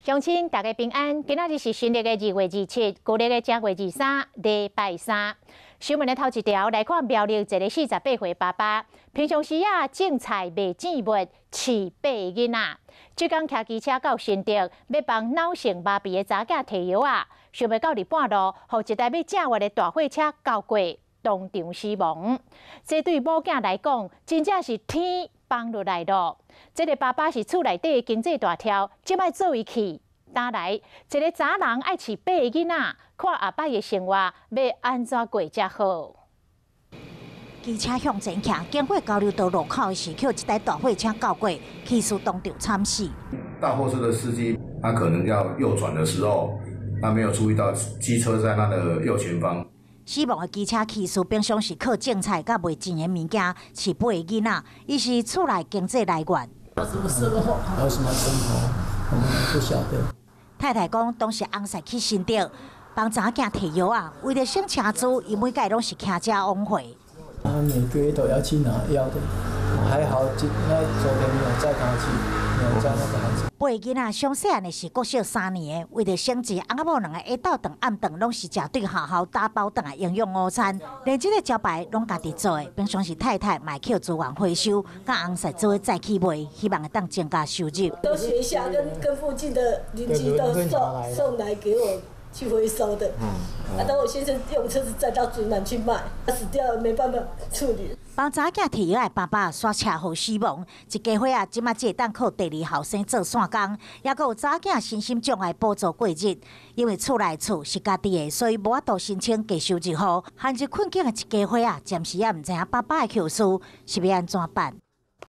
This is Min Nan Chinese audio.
鄉親大家平安，今仔日是新曆的2月27，舊曆的正月23，禮拜三。新聞的頭一條來看苗栗一个48歲爸爸，平常時啊種菜賣錢物，飼八个囡仔。這工騎機車到新竹，欲幫腦性麻痹的查某囝提藥仔，想袂到佇半路，予一台欲正彎的大貨車鉤過，當場死亡。這對某囝來講，真正是天崩落來囉。這个爸爸是厝內底的經濟大柱，這擺做伊去，擔來一个查人愛飼八个囡仔，看後擺的生活欲按怎過才好。機車向前騎，經過交流道路口的時，予一台大貨車鉤過，騎士當場慘死。大貨車的司機，他可能要右轉的時候，他沒有注意到機車在他的右前方。死亡的機車騎士平常是靠種菜佮賣錢的物件飼八个囡仔，伊是厝內經濟來源。什麼生活？還有什麼生活？我們不曉得。太太講，當時翁婿去新竹幫查某囝提藥仔，為著省車資，伊每擺攏是騎車往回。他每個月都要去拿藥的，還好，那昨天沒有載他去，沒有載那個孩子。八个囡仔上細漢的是國小三年的，為著省錢，翁仔某兩个下晝頓暗頓攏是食對學校打包轉來營養午餐，連這个招牌攏家己做的。平常時太太嘛會抾資源回收，佮翁婿做伙載去賣，希望會當增加收入。都學校跟附近的鄰居都送來給我去回收的。啊，等我先生用車子載到竹南去賣，死掉了沒辦法處理。幫查某囝提藥的爸爸煞車禍死亡，一家伙仔這馬只會當靠第二後生做散工，猶閣有查某囝身心障礙補助過日。因為厝內厝是家己的，所以無法度申請低收入戶。陷入困境的一家伙仔，暫時猶毋知影爸爸的後事是欲按怎辦。